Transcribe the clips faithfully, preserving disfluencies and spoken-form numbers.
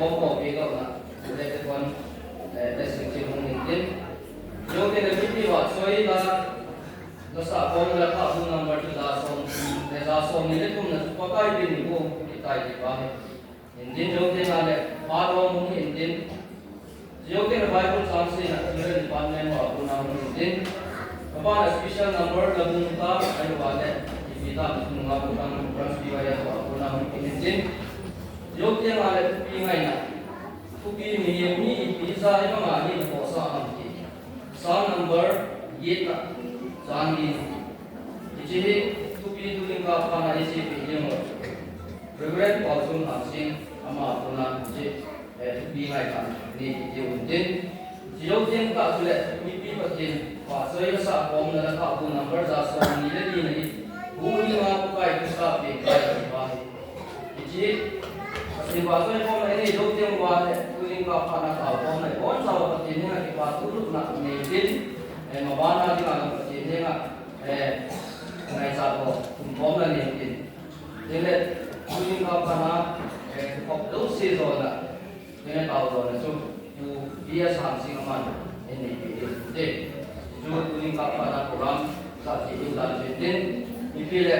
Ko ko pi ko na, le te kon, eh, le sing sing hung in tin. Yo ke le mipi va soi la, la sa kon la ka bu number chu za som, le za som ni le kum na chu Pakai pi ni ko, ki tai ki ba he. In tin yo ke na le, pa do hung in tin. Yo ke le Bible chang si na, children department va bu na hung in tin. Ka ba na special number la bu ta, ai va le, ki pi ta, bu na bu ta, branch pi va ya va bu na hung in tin. Yo ke na le, pi ngai na. Thupi mihem hi ipi jeh a i banga hi na khohsah ham ti. Psalm number eight na, chang li na. Hiche hi thupi tunin kaphatna i seipeh ding u. Reverend Paulson Hangsing ama kona hiche, eh, thupi ngai khat nei kit diu hin tin. Hiche jou teng tah chule mipi Pathen pahchoi asah khomna le thahbu number ja som ni le li na hi. Huhhing a Pakai Christa pen kai ti pa hi. Hiche, Pathen pahchoi khomna hi jou teng uva le, tunin kaphatna tao khomna hi, boncha uva Pathen henga kipathu lutna nei tin, eh, mabanna dinga Pathen henga, eh, ngaichat ho khum khomna nei tin. Chule, tunin kaphatna, eh, khop jouse jona, tunin tao jona chu, Pu P S Hangsing aman, eh, nei tin. Chu tunin kaphatna program, sa ti in dan tin, mipi le,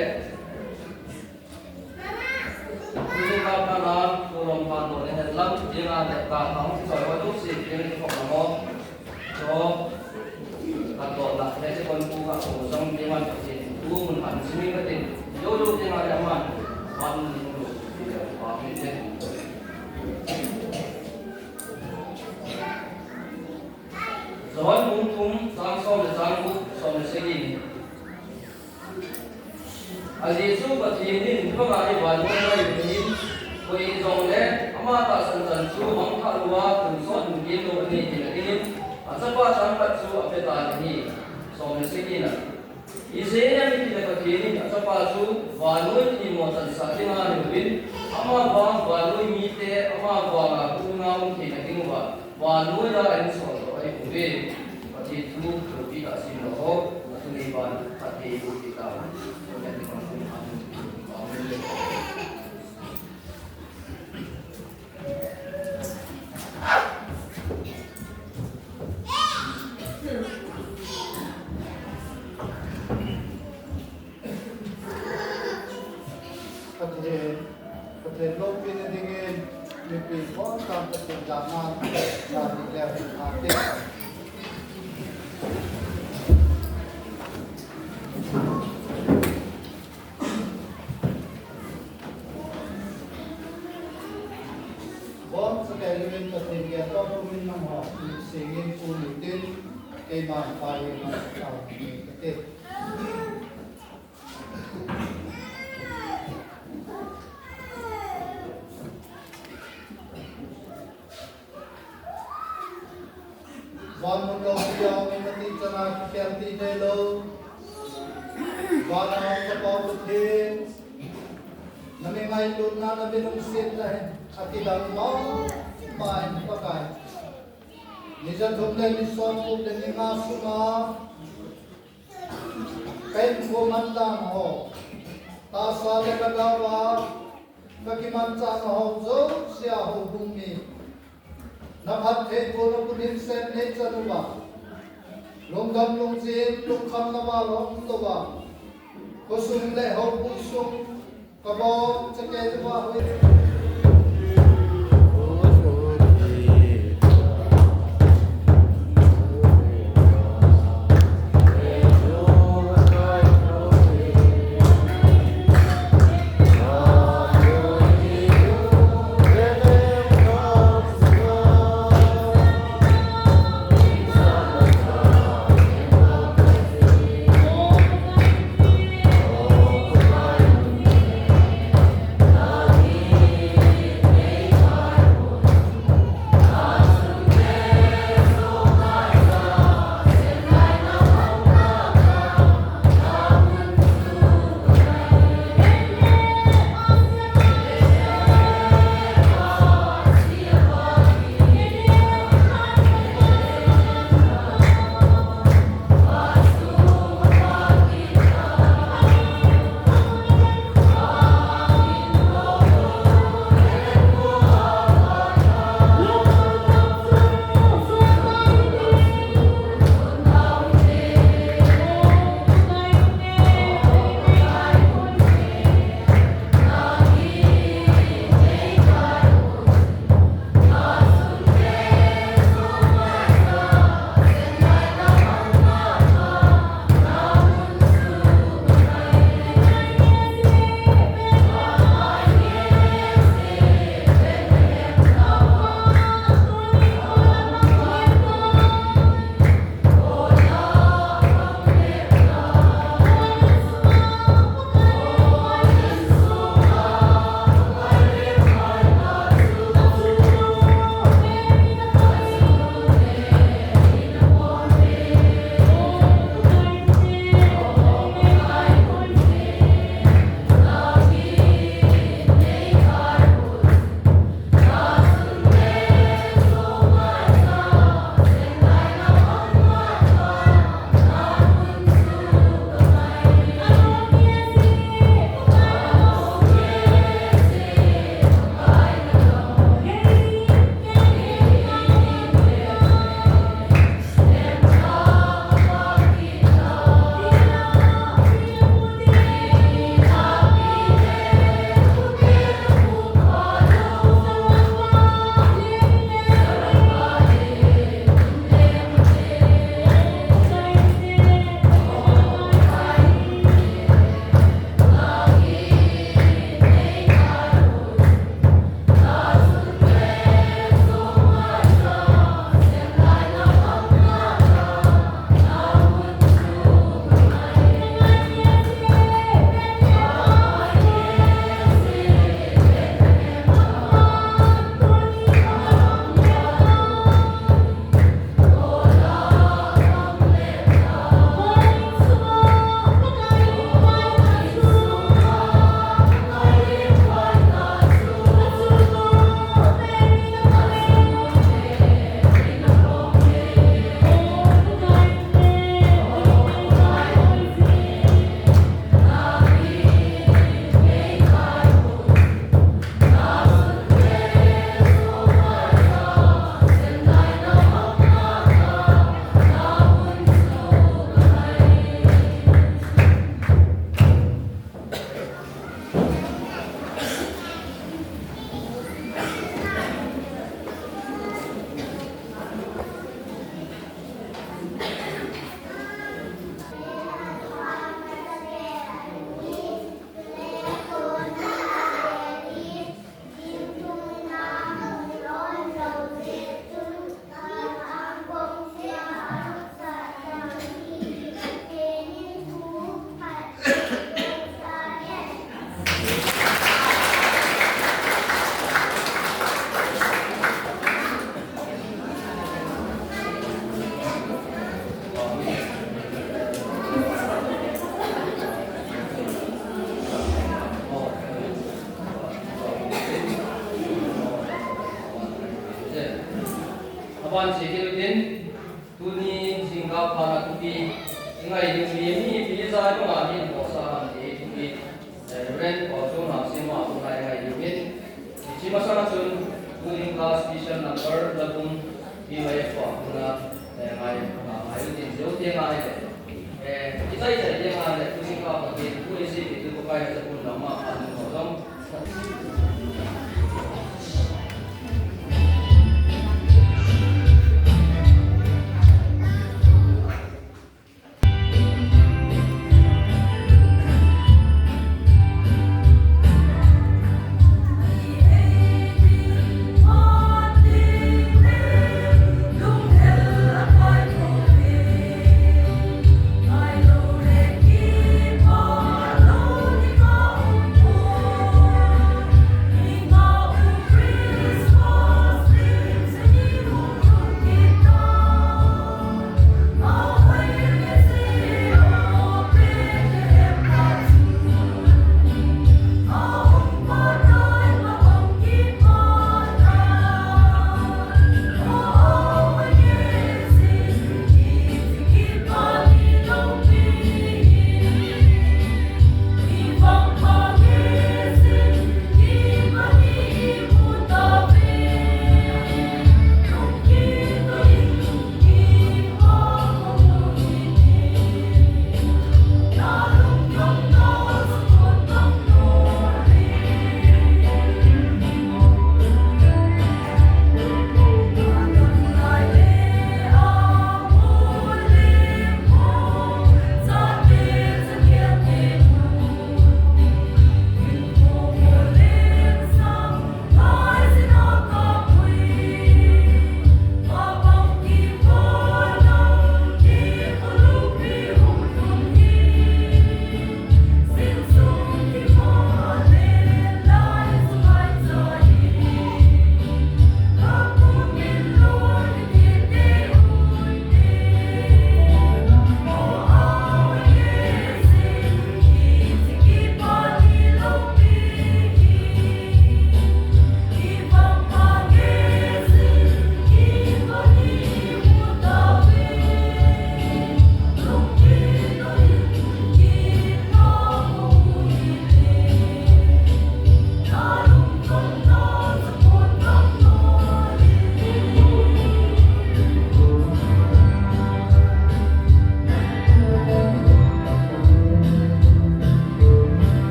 Tuni ka pana, tulom ka to ne, lam, dinga, ne, ka, ka, hong, so, wa, tu, si, ding, ko, mo. So, ka, to, na, ne, si, kon, ku, ka, ko, jong, ding, man, si, tu, mun, an, si, mi, ka, tin. Yo, yo, dinga, ne, man. Man, ni, mu, si, ya, pa, mi, ne. John, bung thum, chang som le chang gup, som le sagi ni. Ajeh chu Pathen in hitabang a vannoi a ahin, koi in jongle ama tahsan chan chu mangthah lou a, tonsot in kel lou anei theina dingin, achapa changkhat chu apetan ahi. Som le sagi na. Ijeh inem itile Pathen in achapa chu vannoi themmo chansah dinga aneiyun, ama vang vannoi mite ama vanga hung um theina diuva, vannoi a ahin soldoh ahiuve. Pathen thu loupi tah simlou ho, athunei ban, Pathen thu ti tah. Amen. Amen. Pathen, Pathen loupina dingin, mipi boncham Pathen jana, jana le, ate. Bonchauva Pathen gel toh pumin nangho, singin pu nitin, keiman pa hi nang tao ni kate. Van mun loupi a um in, nati chana kikhel ti theilou. Van a um ka Pa Pathen, na mi ngailutna, na mi lungsetna hi akidang mama in Pakai. Ni ja thum le ni som gup le ni nga sunga Ka hinkho mandan ho, tahsa le ka gao a, ka kimanchahna ho jouse a houbung mi, na phattheibohna kut in sem nei chan uva, lungdam lungchen, lungkham na val hung touva, khosung le houbung sung, Pan che kit utin, tuni jingkah phat a thupi i ngailut mi, mipi ijat banga hin bol sa ham ti thupi, eh, Reverend Paochong Hangsing ama koma i ngailut in, hiche masang a chun, tuni jingkah special number, Lalbung P Y F pa koma, eh, ngai, ngai, ngailut in, jou te ngai le. Eh, i chai chai te ngai le, tuni jingkah pa ki, tuni si ki, tu ko kai sa kun na ma, an mo jong.